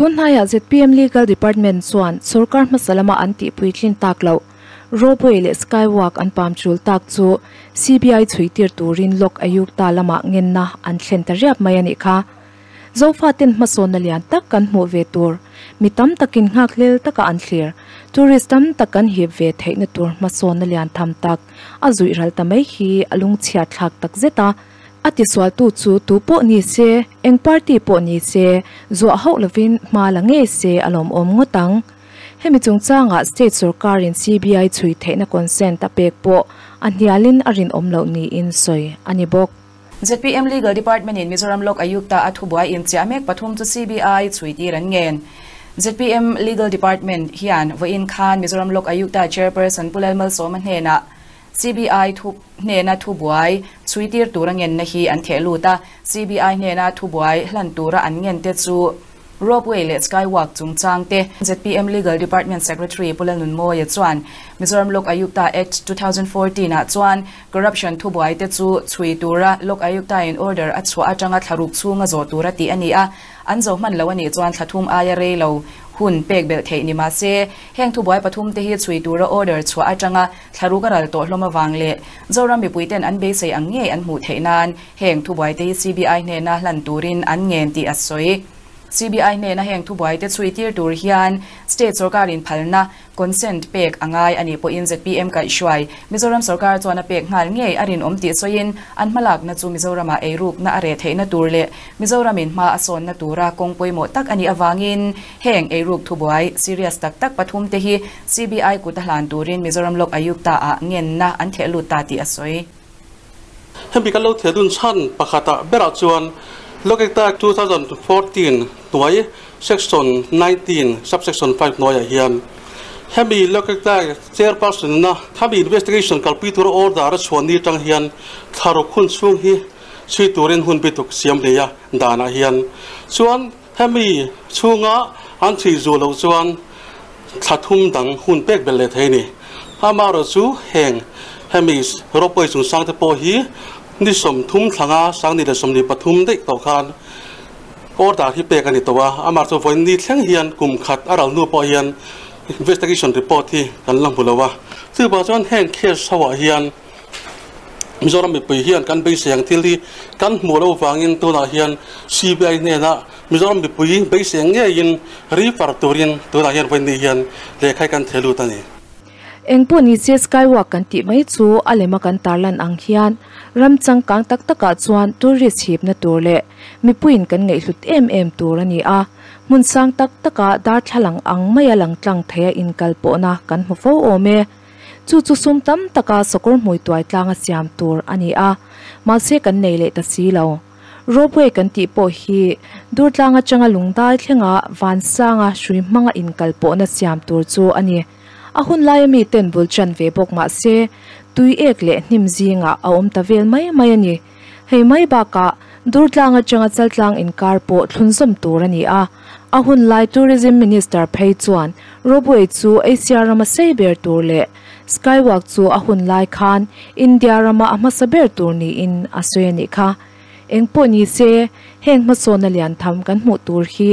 Tun hnaiah zpm Legal Department chuan sorkar hmasa lama an tih puitlin tak loh Ropeway leh Skywalk an pam chul tak chu CBI chhui tir turin Lok Ayukta lamah ngenna an thlen ta riap mai a nih kha. Zofaten hmasawnna lian tak kan hmuh ve tur, mi tam takin nghakhlel taka an thlir, tourist tam tak kan hip ve theihna tur hmasawnna lian tham tak a zuih ral ta mai hi a lungchhiat thlak tak zet a. A tisualtu chu tu pawh ni se, eng party pawh ni se, zuah hauh lovin hma la ngei se a lawmawm ngawt ang. Hemi chungchangah state sorkarin CBI chhui theihna consent a pek pawh a hnialin a rinawm loh niin sawi a ni bawk. Zpm Legal Department in Mizoram Lok Ayukta a thubuai inchiah mek pathum chu CBI chhuitir an ngen. Zpm Legal Department hian vawiin khan Mizoram Lok Ayukta Chairperson Pu Lalmalsawma hnenah CBI thu hnena thubuai chhuitir tura ngenna hi an theh lut a, CBI hnena thubuai hlan tura an ngente chu Ropeway leh Skywalk chungchang te. Zpm Legal Department Secretary Pu Lalnunmawia chuan Mizoram Lok Ayukta Act 2014 ah chuan Corruption thubuai te chu chhui tura Lok Ayukta in order a chhuah atanga thla ruk chhunga zawh tura tih a ni a, an zo hman lo a nih chuan thla thum aia rei lo hun pek belh theih ni mah se, heng thubuai pathum te hi chhui tura order chhuah atanga thla ruk a ral tawh hlawm avang leh Zoram mipui ten an beisei ang ngei an hmuh theih nan heng thubuai te hi CBI hnena hlan turin an ngen tih a sawi. CBI hnena heng thubuai te chhui tir tur hian state sorkarin phalna, consent, pek a ngai a nih pawhin zpm kaihhruai Mizoram sorkar chuan a pek nghal ngei a rinawm tih sawiin an hmalakna chu Mizoramah eirukna a reh theihna tur leh Mizoramin hma a sawnna tura kawng pawimawh tak a nih avangin heng eiruk thubuai serious tak tak pathum te hi CBI kut a hlan turin Mizoram Lok Ayukta ah ngenna an theh lut ta tih a sawi. Hemi kan lo theh dun chhan pakhatah berah chuan Lokekta 2014 hnuai Section 19 Subsection 5 hnuaiah hian hemi Lokekta Chairperson ina hemi investigation kalpui tura order a chhuah ni atang hian thlaruk hun chhung hi chhui turin hun bituk siam nei a danah hian chuan hemi chhunga an chhui zuah loh chuan Thla thum dang hun pek belh leh thei a ni. Amaherawh chu heng hemi ropeway chungchang te pawh hi ni 30 thlanga 2023 daih tawh khan order hi pek a ni tawh a. Amaherawh chu vawiin ni thleng hian kum khat a ral hnu pawh hian investigation report hi kan la hmu lo a. Chuvang chuan heng case ho ah hian Mizoram mipui hian kan beisei ang thil hi kan hmuh loh vangin tunah hian CBI hnenah Mizoram mipui beisei ngeiin refer turin tunah hian vawiin ni hian lehkha hi kan theh lut a ni. Engpawh ni se Skywalk kan tih mai chu a lema kan tarlan ang hian ram changkang tak takah chuan tourist hipna tur leh mipuiin kan ngaihhlut em em tur a ni a, hmun sang tak taka darthlalang ang maia lang tlang theia inkal pawhna kan hmu fo awm e. Chu chu sum tam taka sawkawr hmui tuai tlanga siam tur a ni a, mahse kan nei leh ta si lo. Ropeway kan tih pawh hi dur tlang atanga lungdai thlenga vansanga hrui hmanga inkal pawhna siam tur chu a ni. A hun laia mi ten bul chan ve bawk mahse tui ek leh hnim zingah a awm ta vel mai mai a ni. Hei mai bakah dur tlang atanga chal tlang inkar pawh thlunzawm tur a ni a. A hun lai Tourism Minister phei chuan Ropeway chu Asia rama sei ber tur leh Skywalk chu a hun lai khan India rama a hmasa ber tur niin a sawi a nih kha. Eng pawh ni se, heng hmasawnna lian tham kan hmuh tur hi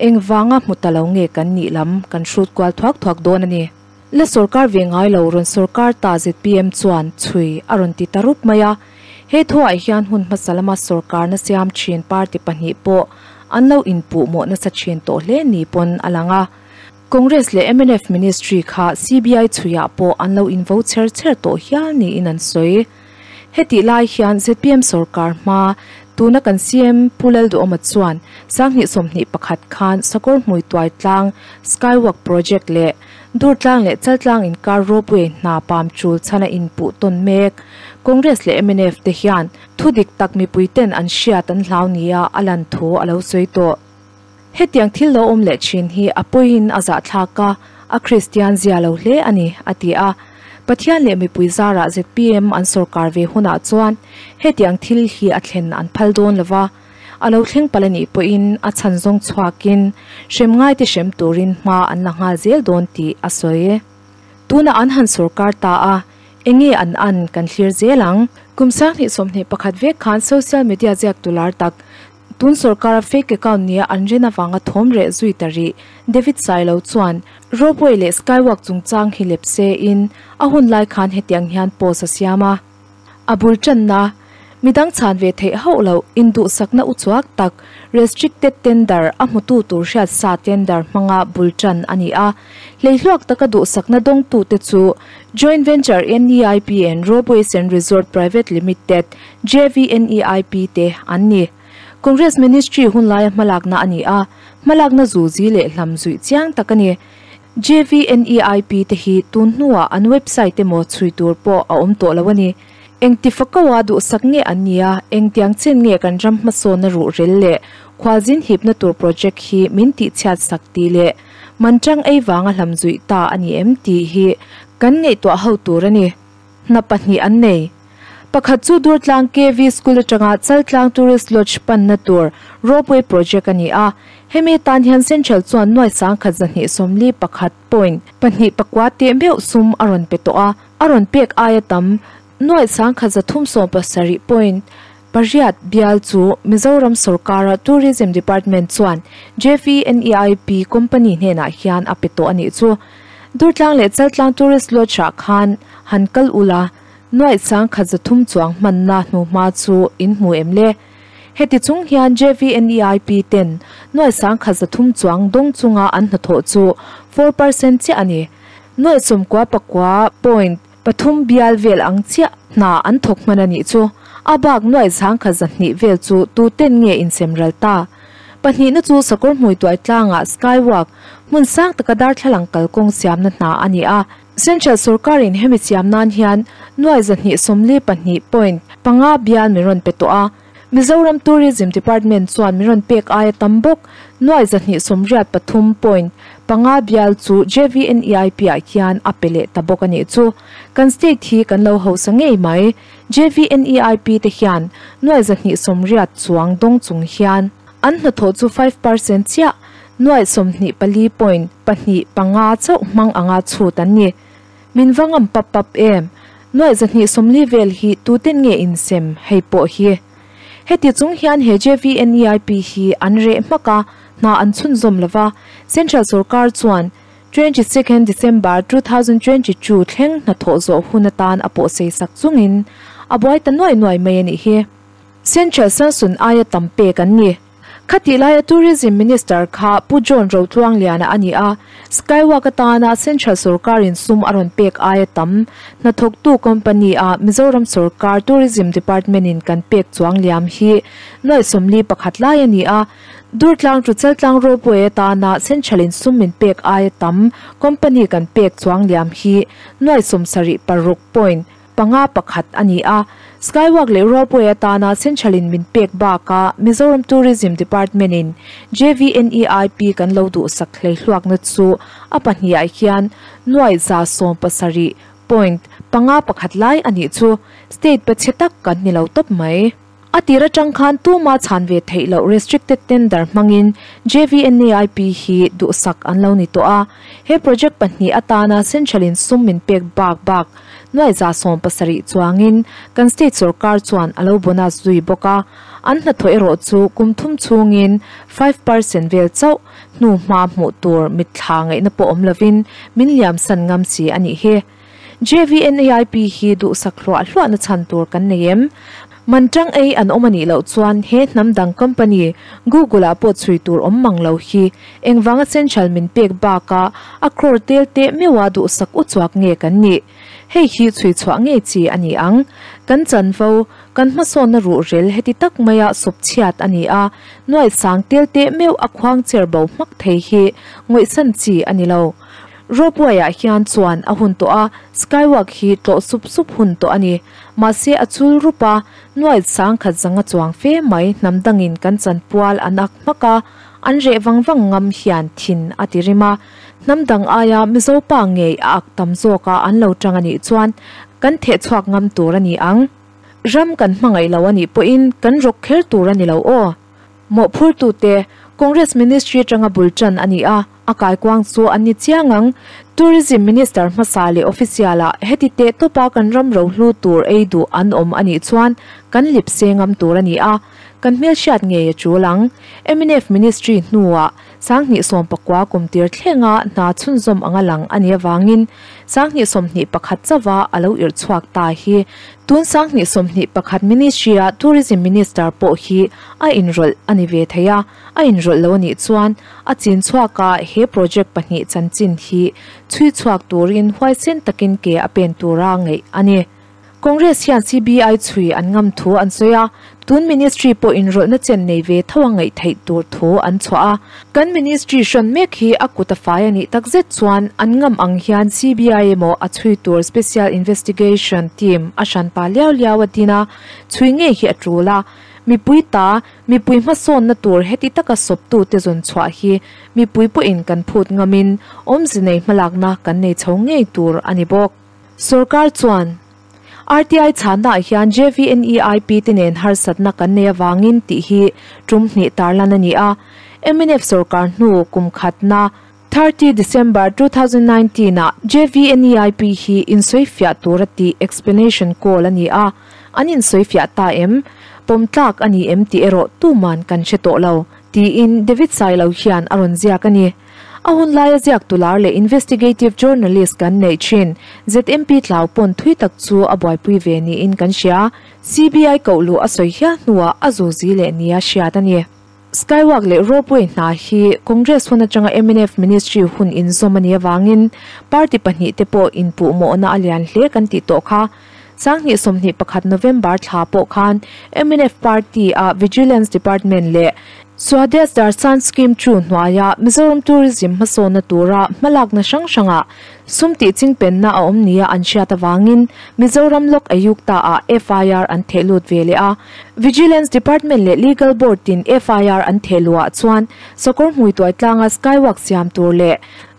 eng vanga hmu ta lo nge kan nih lam kan hrut kual thuak thuak dawn a ni. La sorkar ve ngai lo rawn sorkar ta zpm chuan chhui a rawn ti ta rup mai a. He thuah hian hun hmasa lama sorkarna siam thin party pahnih pawh an lo inpuh mawh nasa thin tawh hle ni pawn a lang a. Congress leh mnf ministry kha CBI chhuiah pawh an lo invo chher chher tawh hial niin an sawi. Hetih lai hian zpm sorkar hma tuna kan CM Pu Lalduhawma chuan 2021 khan Sakawr Hmui Tuai Tlang Skywalk Project leh Durtlang leh Chaltlang inkar ropeway hna pam chul chhana inpuh tawn mek. Congress leh mnf te hian thu dik tak mipui ten an hriat an hlau nia a lan thu a lo sawi tawh. Hetiang thil lo awm leh thin hi a pawiin a zahthlak a, a Kristian zia lo hle a ni, a ti a. Pathian leh mipui zarah zpm an sorkar ve hunah chuan hetiang thil hi a thlen an phal dawn lo va, a lo thleng palh a nih pawhin a chhan zawng chhuakin hrem ngaite hrem turin hma an la nghal zel dawn tih a sawi. Tunah an han sorkar ta a, enge an an kan thlir zel ang? Kum 2021 vek khan social media ziaktu lar tak. Tun sorkara fake account nia an rin avanga thawm reh zui ta rih. David Sailo chuan Ropeway leh Skywalk chungchang hi lep se in a hun lai khan hetiang hian post a siam a. A bul tanna, midang chhan ve theih hauh loh induhsakna uchuak tak restricted tender a hmutu tur hriat sa tender hmanga bul tan a ni a. Hleihluak taka duhsakna dawngtute chu Joint Venture NEIP and Ropeways and Resort Private Limited, JVNEIP, te an ni. Congress Ministry hunlaia hmalakna a ni a, hmalakna zuzi leh hlam zuih chiang tak a ni. JVNEIP te hi tun hnuah an website emaw chhui tur pawh a awm tawh lo a ni. Engti fakaua duhsak nge an ni a, engtiang chen nge kan ram hmasawnna ruhrel leh khualzin hipna tur project hi min tihchhiat sak tih leh manchang ei vanga hlam zuih ta a ni em tih hi kan ngaihtuah ho tur a ni. Hna pahnih an nei. Pakhat chu Durtlang KV School atanga Chaltlang Tourist Lodge panna tur Ropeway project a ni a. Hemi tan hian Central chuan nuai sangkhat 241 point pahnih pakua teh meuh sum a rawn pe tawh a, a rawn pek aia tam nuai sangkhat 370 point pariat bial chu Mizoram sorkara Tourism Department chuan JVNEIP company hnenah hian a pe tawh a nih chu. Durtlang leh Chaltlang Tourist Lodge ah khan han kal ula, Nuaih sangkhat 300 chuang hmanna hnuhma chu in hmu em le? Heti chung hian JVNEIP ten nuaih sangkhat 300 chuang dawng chunga an hnathawh chu 4% chiah a ni. Nuaih sawmkua pakua point pathum bial vel ang chiah hna an thawk hman a nih chu. A bak nuaih sangkhat 200 vel chu tuten nge insem ral ta? Pahnihna chu sakawr hmui tuai tlangah skywalk hmun sang taka darthlalang kalkawng siamna hna a ni a. Central sorkarin hemi siam nan hian nuai 242 point panga bial min rawn pe tawh a. Mizoram Tourism Department chuan min rawn pek aia tam bawk nuai 283 point panga bial chu JVNEIP ah hian a pe leh ta bawk a nih chu. Kan state hi kan lo hausa ngei mai. JVNEIP te hian nuai 280 chuang dawng chung hian an hnathawh chu 5% chiah nuai 24 point pahnih panga chauh hmang anga chhut an ni. Min vangam pap pap em. Nuai 240 vel hi tuten nge insem hei pawh hi. Heti chung hian he JVNEIP hi an reh hmaka hna an chhunzawm lova. Central sorkar chuan 22nd December 2022 thleng hnathawh zawh hun atan a pawh sei sak chungin a buai ta nuai nuai mai a nih hi. Central sanction aia tam pek an ni. Khati laia Tourism Minister kha Pu John Rotluang Liana a ni a, Skywalk atana Central sorkarin sum a rawn pek aia tam hnathawktu company a Mizoram sorkar Tourism Department in kan pek chuang liam hi nuai 41 lai a ni a. Durtlang to Chaltlang Ropeway atana Central in sum min pek aia tam company kan pek chuang liam hi nuai 76 point panga pakhat a ni a. Skywalk leh Ropeway atana Central in min pek baka Mizoram Tourism Department in JVNEIP kan lo duh sak hlei hluak na chu a pahnih ah hian nuai 170 point panga pakhat lai a nih chu. State pachhe tak kan ni lo tawp mai. A tira tang khan tuma chhan ve theih loh restricted tender hmangin JVNEIP hi duhsak an lo ni tawh a. He project pahnih atana Central in sum min pek bak bak nuai 170 chuangin kan state sorkar chuan a lo bonus zui bawk a. An hnathawh erawh chu kum thum chungin 5% vel chauh hnu hma hmuh tur mit thla ngaihna pawh awm lovin min liam san ngam si a nih hi. JVNEIP hi duhsak hluah hluahna chhan tur kan nei em. Manchang ei an awm a nih loh chuan he hnam dang company Google ah pawh chhui tur awm mang lo hi engvanga Central min pek baka a crore tel te meuha duhsak uchuak nge kan nih. Hei hi chhui chhuah nge chi a ni ang. Kan chanvo, kan hmasawnna ruhrel heti tak maia sawp chhiat a ni a, nuai sang tel te meuh a khuang cher bo hmak thei hi ngawihsan chi a ni lo. Ropeway ah hian chuan a hun tawh a, skywalk hi tlawh sup sup hun tawh a ni. Mahse a chul rupa nuai sangkhat zanga chuang fe mai hnam dangin kan chanpual an ak hmak a, an reh vang vang ngam hian thin a ti rim a. Hnam dang aia Mizopa ngei a ak tam zawka an lo tang a nih chuan kan theh chhuak ngam tur a ni ang. Ram kan hmangaih lo a nih pawhin kan rawk kher tur a ni lo aw. Mawhphur tute Congress Ministry atanga bul tan a ni a, a kaikuang chu an ni chiang ang. Tourism Minister hmasa leh official ah heti teh tawpa kan ram ro hlu tur ei duh an awm a nih chuan kan lip se ngam tur a ni a. kan hmelhriat ngei a tul ang. Mnf Ministry hnuah 2019 kum tir thlenga hna chhunzawm anga lang a nih avangin 2021 chauha a lo irh chhuak ta hi tun 2021 Ministry-a Tourism Minister pawh hi a inrawlh a ni ve thei a, a inrawlh lo a nih chuan a chin chhuaka he project pahnih chanchin hi chhui chhuak turin huaisen takin ke a pen tura ngaih a ni. Congress hian CBI chhui an ngam thu an sawi a, tun Ministry pawh inrawlhna chen nei ve tho a ngaih theih tur thu an chhuah a. Kan Ministry hrawn mek hi a kut a fai a nih takzet chuan an ngam ang hian CBI emaw a chhui tur Special Investigation Team a hranpa liau liau a din a, chhui ngei hi a tul a. Mipui ta, mipui hmasawnna tur heti taka sawptute zawn chhuah hi mipui pawhin kan phut ngamin awmze nei hmalakna kan nei chho ngei tur a ni bawk. Sorkar chuan RTI chhannaah hian JVNEIP te nen harsatna kan nei avangin tih hi tum hnih tarlan a ni a. Mnf sorkar hnu kum khatna 30 December 2019 ah JVNEIP hi insawifiah tur a tih explanation call a ni a. An insawifiah ta em? Pawm tlak a ni em tih erawh tuman kan hre tawh lo, tiin David Sailo hian a rawn ziak a ni. A hun laia ziak tular leh investigative journalist kan neih thin ZMP Tlau pawn thui tak chu a buaipui ve niin kan hria. CBI koh luh a sawi hial hnuah a zuzi leh nia hriat a ni. Skywalk leh Ropeway hna hi Congress hun atanga mnf Ministry hun inzawm a nih avangin party pahnihte pawh inpuhmawhna a lian hle kan tih tawh kha. 2021 November thla pawh khan mnf party a Vigilance Department leh Swadesh Darshan Scheme chu hnuaia Mizoram Tourism hmasawnna tura hmalakna hrang hrangah sum tih chingpenna a awm nia an hriat avangin Mizoram Lok Ayukta ah FIR an theh lut ve leh a. Vigilance Department leh Legal Board tin FIR an theh luhah chuan Sakawr hmuituai tlanga skywalk siam tur leh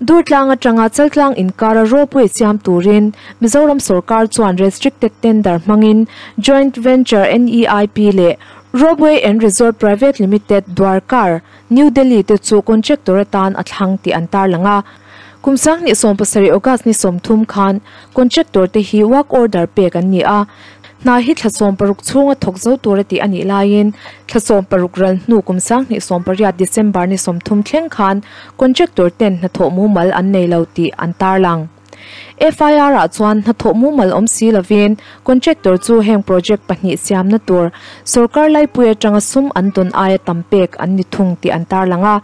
Durtlang atanga Chaltlang inkara ropeway siam turin Mizoram sorkar chuan restricted tender hmangin joint venture NEIP leh Ropeway and Resort Private Limited, Dwarkar, New Delhi te chu contractor atan a thlang tih an tarlang a. Kum 2017 August ni 30 khan contractor te hi work order pek an ni a. Hna hi thla 16 chhunga thawk zo tur a tih a nih laiin thla 16 ral hnu kum 2018 December ni 30 thleng khan contractor ten hnathawh mumal an nei lo tih an tarlang. FIR ah chuan hnathawh mumal awm si lovin contractor chu heng project pahnih siamna tur sorkar laipui atanga sum an dawn aia tam pek an ni thung tih an tarlang a.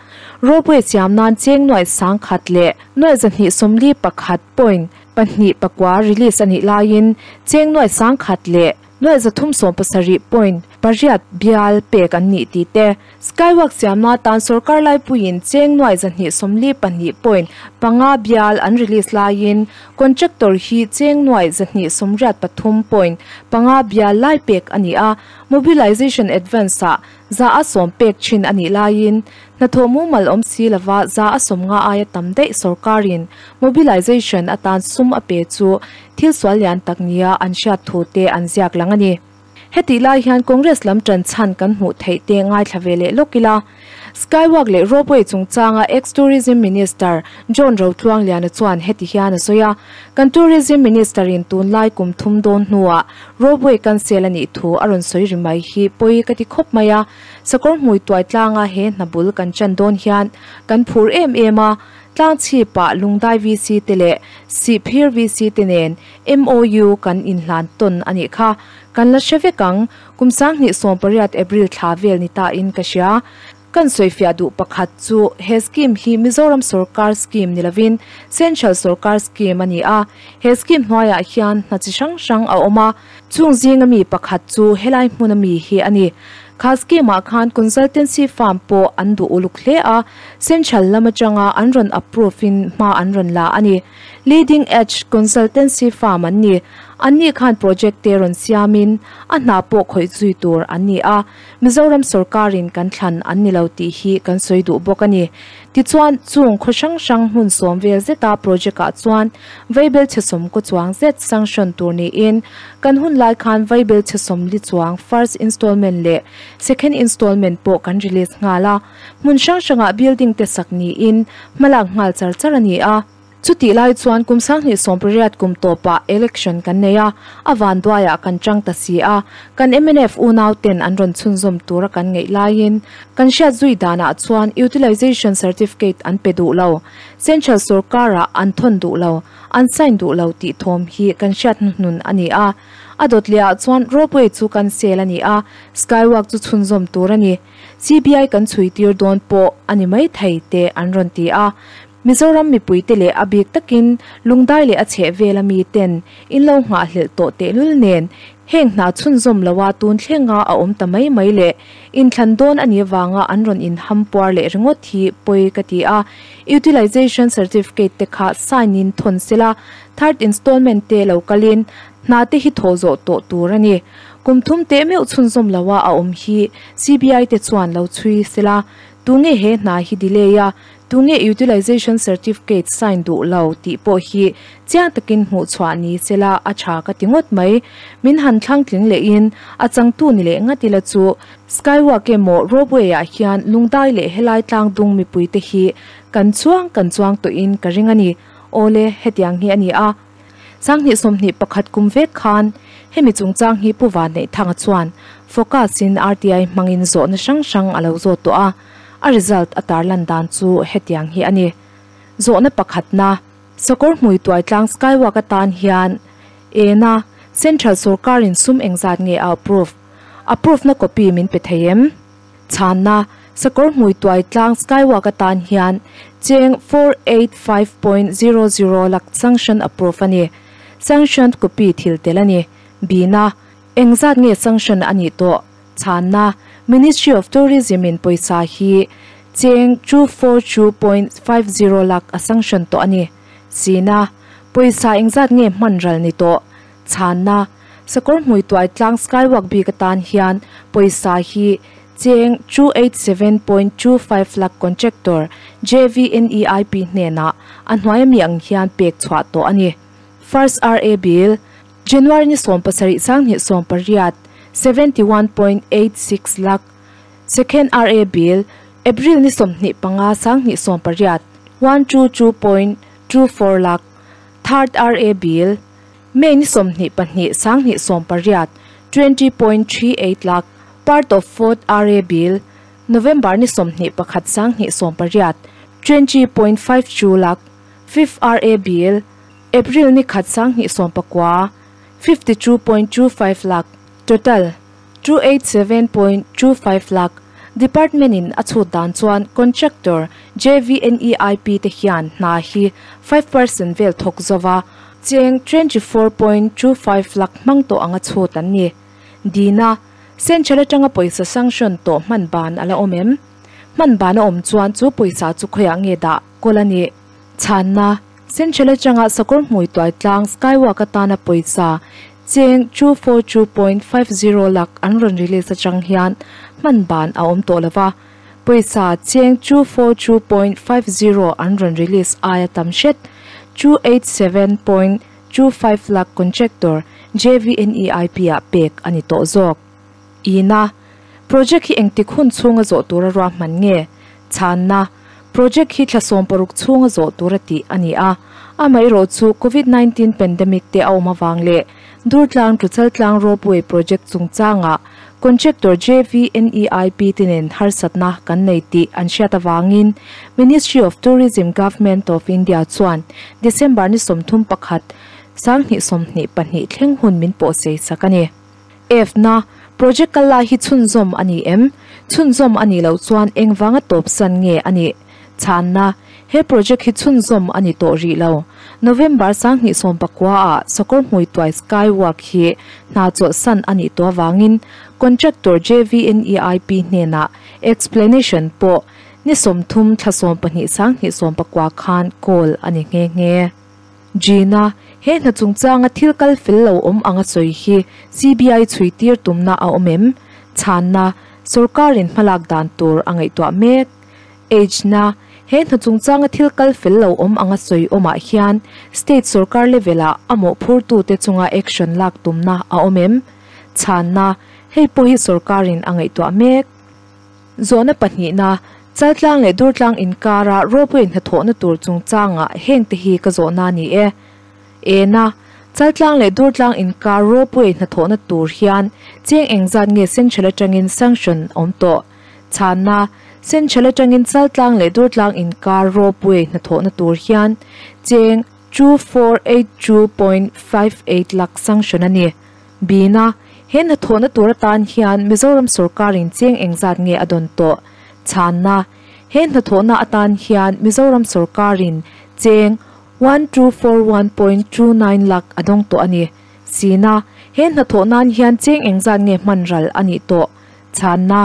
Ropeway siam nan cheng nuai sang khat leh nuai zahnih sawmli pakhat point pahnih pakua release a nih laiin cheng nuai sang khat leh nuai zathum sawm pasarih point pariat bial pek an nih tih te. Skywalk siamna tan sorkar laipuiin cheng nuai zahnih sawmli pahnih point panga bial an release laiin contractor hi cheng nuai zahnih sawmriat pathum point panga bial lai pek a ni a. Mobilization advance ah za a sawm pek thin a nih laiin hnathawh mumal awm si lova za a sawm nga aia tam daih sorkarin mobilization atan sum a pe chu thil sual lian tak nia an hriat thu te an ziak lang a ni. Heti lai hian Congress lam tan chhan kan hmuh theih te ngaithla ve leh lawk ila. Skywalk leh Ropeway chungchanga ex-Tourism Minister John Rotluang Liana chuan heti hian a sawi a. Kan Tourism Minister in tunlai kum thum dawn hnuah Ropeway cancel a nih thu a rawn sawi ri mai hi pawi ka ti khawp mai a. Sakawr hmui tuai tlanga he hnabul kan chan dawn hian kan phur em em a. Tlang chhipah Lungdai VC te leh Sihphir VC te nen MOU kan inhlan tawn a nih kha. Kan la hre vek ang, kum 2018 April thla vel ni ta in ka hria. Kan sawifiah duh pakhat chu he scheme hi Mizoram sorkar scheme ni lovin Central sorkar scheme a ni a. He scheme hnuaiah hian hna chi hrang hrang a awm a, chung zinga mi pakhat chu helai hmuna mi hi a ni. Kha scheme ah khan consultancy firm pawh an duh uluk hle a, Central lam atanga an rawn approve in hma an rawn la a ni. Leading Edge Consultancy firm an ni. An ni khan project te rawn siamin a hna pawh khawih zui tur an ni a. Mizoram sorkarin kan thlan an ni lo tih hi kan sawi duh bawk a ni. Tichuan, chung khaw hrang hrang hmun sawm vel zeta project ah chuan vaibel chhe sawm kaw chuang zet sanction tur niin kan hun lai khan vaibel chhe sawm li chuang first installment leh second installment pawh kan release nghal a. Hmun hrang hrangah building te sak niin hmalak nghal char char a ni a. Chutih lai chuan kum 2018 kum tawpah election kan nei a, a vanduaiah kan chang ta si a, kan mnf unau ten an rawn chhunzawm tura kan ngaih laiin kan hriat zui danah chuan utilization certificate an pe duh lo, central sorkarah an thawn duh lo, an sign duh lo tih thawm hi kan hriat hnuhnun a ni a. A dawt lehah chuan ropeway chu cancel a ni a, skywalk chu chhunzawm tur a ni. CBI kan chhui tir dawn pawh a ni mai thei te an rawn ti a. Mizoram mipuite leh a bik takin lungdai leh a chheh vela miten in lo nghahhlelh tawh tehlul nen heng hna chhunzawm loa tun thlenga a awm ta mai mai leh inthlan dawn a nih avanga an rawn inham puar leh ringawt hi pawi ka ti a. Utilization certificate te kha sign in thawn sela third installment te lo kalin hna te hi thawh zawh tawh tur a ni. Kum thum teh meuh chhunzawm loa a awm hi CBI te chuan lo chhui sela tunge he hna hi delay a, Tunge utilization certificate sign duh lo tih pawh hi chiang takin hmuh chhuah ni sela a tha ka ti ngawt mai. Min han thlang tling lehin a changtu ni leh ngat ila chu Skywalk emaw ropeway ah hian lungdai leh helai tlang dung mipui te hi kan chuang kan chuang tawhin ka ring a ni. Awle, hetiang hi a ni a. 2021 kum vek khan hemi chungchang hi Pu Vanneihthanga chuan Focus in RTI hmangin zawhna hrang hrang a lo zawt tawh a. A result a tarlan dan chu hetiang hi a ni. Zawhna pakhatna, Sakawr hmui tuai tlang skywalk atan hian ena Central sorkarin sum engzat nge a approve? Approve na copy min pe thei em? Chhanna, Sakawr hmui tuai tlang skywalk atan hian cheng 485.00 lakh sanction approve a ni. Sanctioned copy thil tel a ni. Bina, Engzat nge sanction a nih tawh? Chhanna, Ministry of Tourism in pawisa hi cheng 242.50 lakh a sanction tawh a ni. Sina, Pawisa engzat nge hman ral ni tawh? Chhanna, Sakawr hmui tuai tlang skywalk bik atan hian pawisa hi cheng 287.25 lakh contractor JVNEIP hnenah a hnuai ami ang hian pek chhuah tawh a ni. First RA Bill. January ni 17 2018, 71.86 lakh, Second RA Bill, April ni 25 2018, 122.24 lakh, Third RA Bill, May ni 22 2018, 20.38 lakh, Part of Fourth RA Bill, November ni 21 2018, 20.52 lakh, Fifth RA Bill, April ni khat 2019, 52.25 lakh, Total, 287.25 lakh, Department in a chhut dan chuan contractor JVNEIP te hian hna hi 5% vel thawk zova cheng 24.25 lakh hmang tawh anga chhut an ni. Dina, Central atanga pawisa sanction tawh hman ban a la awm em? Hman ban a awm chuan chu pawisa chu khawiah nge dah kawl a nih? Chhanna, Central atanga sakawr hmui tuai tlang skywalk atana pawisa cheng 242.50 lakh an rawn release atang hian hman ban a awm tawh lova, pawisa cheng 242.50 an rawn release aia tam hret 287.25 lakh contractor JVNEIP ah pek a ni tawh zawk. Ina, Project hi engtik hun chhunga zawh tura ruahman nge? Chhanna, Project hi thla 60 chhunga zawh tura tih a ni a, amaherawh chu Covid 19 pandemic te a awm avang leh Durtlang Tuchaltlang Ropeway project chungchangah contractor JVNEIP te nen harsatna kan nei tih an hriat avangin Ministry of Tourism Government of India chuan December ni 31, 2022 thleng hun min pawhsei sak a ni. F na, Project kal lai hi chhunzawm a ni em? Chhunzawm a nih loh chuan engvanga tawp san nge a nih? Chhanna, He project hi chhunzawm a ni tawh rih lo. November 2019 ah Sakawr hmui tuai skywalk hi hna chawlh san a nih tawh avangin contractor JVNEIP hnenah explanation pawh ni 30 thla 12 2019 khan call a ni nghe nghe. Gina, He hna chungchanga thil kal fel lo awm anga sawi hi CBI chhui tir tumna a awm em? Chhanna, Sorkarin hmalak dan tur a ngaihtuah mek. H na, He hna chungchanga thil kal fel lo awm anga sawi awmah hian state sorkar level ah a mawhphurtute chunga action lak tumna a awm em? Chhanna, Hei pawh hi sorkarin a ngaihtuah mek. Zawhna pahnihna, Chaltlang leh Durtlang inkara ropeway hnathawhna tur chungchangah hengte hi ka zawhna a ni e. Ena, Chaltlang leh Durtlang inkar ropeway hnathawhna tur hian cheng engzat nge Central atangin sanction awm tawh? Chhanna, Central atangin Chaltlang leh Durtlang inkar ropeway hnathawhna tur hian cheng 2482.58 lakh sanction a ni. Bina, He hnathawhna tur atan hian Mizoram sorkarin cheng engzat nge a dawn tawh? Chhanna, He hnathawhna atan hian Mizoram sorkarin cheng 1241.29 lakh a dawng tawh a ni. Sina, He hnathawh nan hian cheng engzat nge hman ral a nih tawh? Chhanna,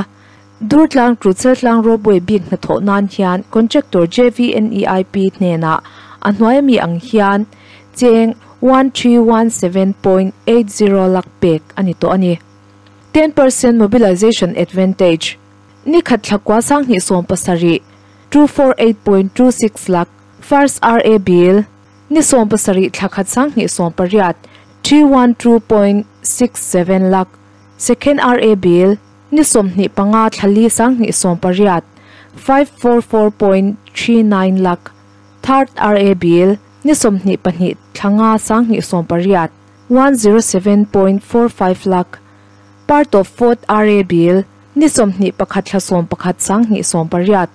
Durtlang Trucheltlang Ropeway bik hnathawh nan hian Contractor JVNEIP hnenah a hnuai ami ang hian cheng 1317.80 lakh pek a ni tawh a ni. 10% Mobilization Advantage Ni khat thlakua sanghnih 17, 248.26 lakh First RA Bill Ni 17 thlakhat sanghnih 18, 312.67 lakh Second RA Bill Ni 25 thlali sanghnih 18, 544.39 lakh Third RA Bill Ni 22 thlanga sanghnih 18, 107.45 lakh Part of Fourth RA Bill Ni 21 thla 11 sanghnih 18,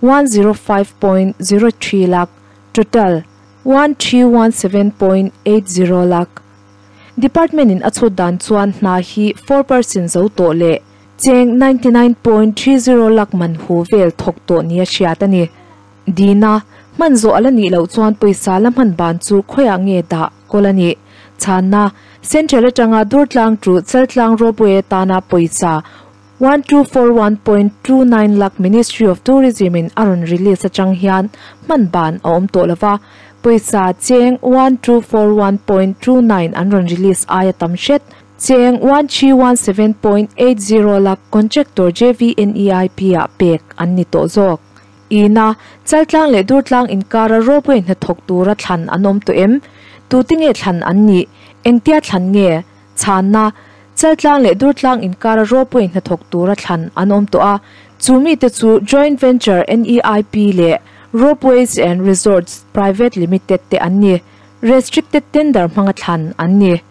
105.03 lakh Total 1317.80 lakh Department in a chhut dan chuan hna hi 4% zo tawh leh cheng 99.30 lakh man hu vel thawk tawh nia hriat a ni. Dina, hman zawh ala nih loh chuan pawisa la hman ban chu khawiah nge dah kawl a nih? Chhanna, Central atanga Durtlang chu Chaltlang Ropeway atana pawisa 1241.29 lakh Ministry of Tourism in a rawn release atang hian hman ban a awm tawh lova, pawisa cheng 1241.29 an rawn release aia tam hret cheng 1317.80 lakh contractor JVNEIP ah pek an ni tawh zawk. Ina, Chaltlang leh Durtlang inkara ropeway hnathawk tura thlan an awm tawh em? Tute nge thlan an nih? Engtia thlan nge? Chhanna, Chaltlang leh Durtlang inkara ropeway hnathawk tura thlan an awm tawh a, chu mite chu Joint Venture NEIP leh Ropeways and Resorts Private Limited te an ni. Restricted tender hmanga thlan an ni.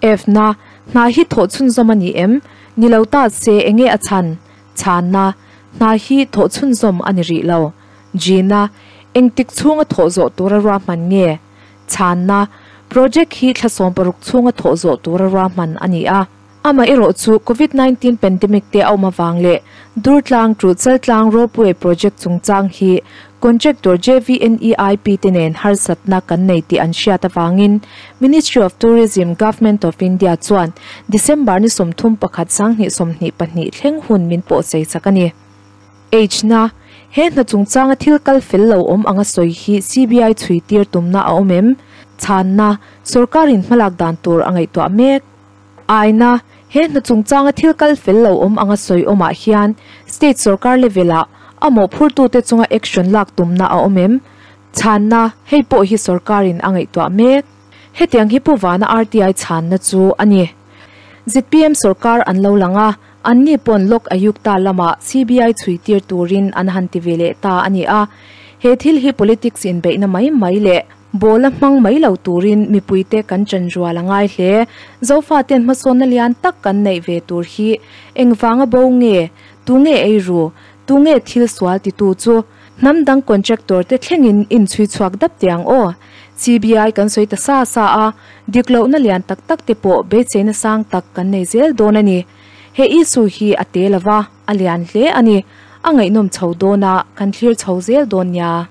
F-na, Hna hi thawh chhunzawm a ni em? Ni lo ta se enge a chhan? Chhanna, Hna hi thawh chhunzawm a ni rih lo. G-na, Engtik chhunga thawh zawh tura ruahman nge? Chhanna, Project hi thla 16 chhunga thawh zawh tura ruahman a ni a. Amaherawh chu Covid 19 pandemic te a awm avang leh Durtlang to Chaltlang Ropeway project chungchang hi contractor JVNEIP te nen harsatna kan nei tih an hriat avangin Ministry of Tourism, Government of India chuan December ni 31 2022 thleng hun min pawh sei chak a ni. H na, He hna chungchanga thil kal fel lo awm anga sawi hi CBI chhui tir tumna a awm em? Chhanna, Sorkarin hmalak dan tur a ngaihtuah mek. I na, He hna chungchanga thil kal fel lo awm anga sawi awmah hian state sorkar level ah a mawhphurtute chunga action lak tumna a awm em? Chhanna, Hei pawh hi sorkarin a ngaihtuah mek. Hetiang hi Pu Vana RTI chhanna chu a ni. Zpm sorkar an lo lang a, anni pawn Lok Ayukta lamah CBI chhui tir turin an han ti ve leh ta a ni a. He thil hi politics inbeihna mai mai leh ball a hmang mai lo turin mipuite kan chanrual a ngai hle. Zofaten hmasawnna lian tak kan neih ve tur hi engvanga bo nge, tunge ei ru, tunge thil sual titu chu hnam dang contractor te thlengin inchhui chhuak dap tiang aw. CBI kan sawi ta sa sa a, dik lohna lian tak tak te pawh beiseina sang tak kan nei zel dawn a ni. He issue hi a te lova, a lian hle a ni. A ngaihnawm chho dawn a, kan thlir chho zel dawn nia.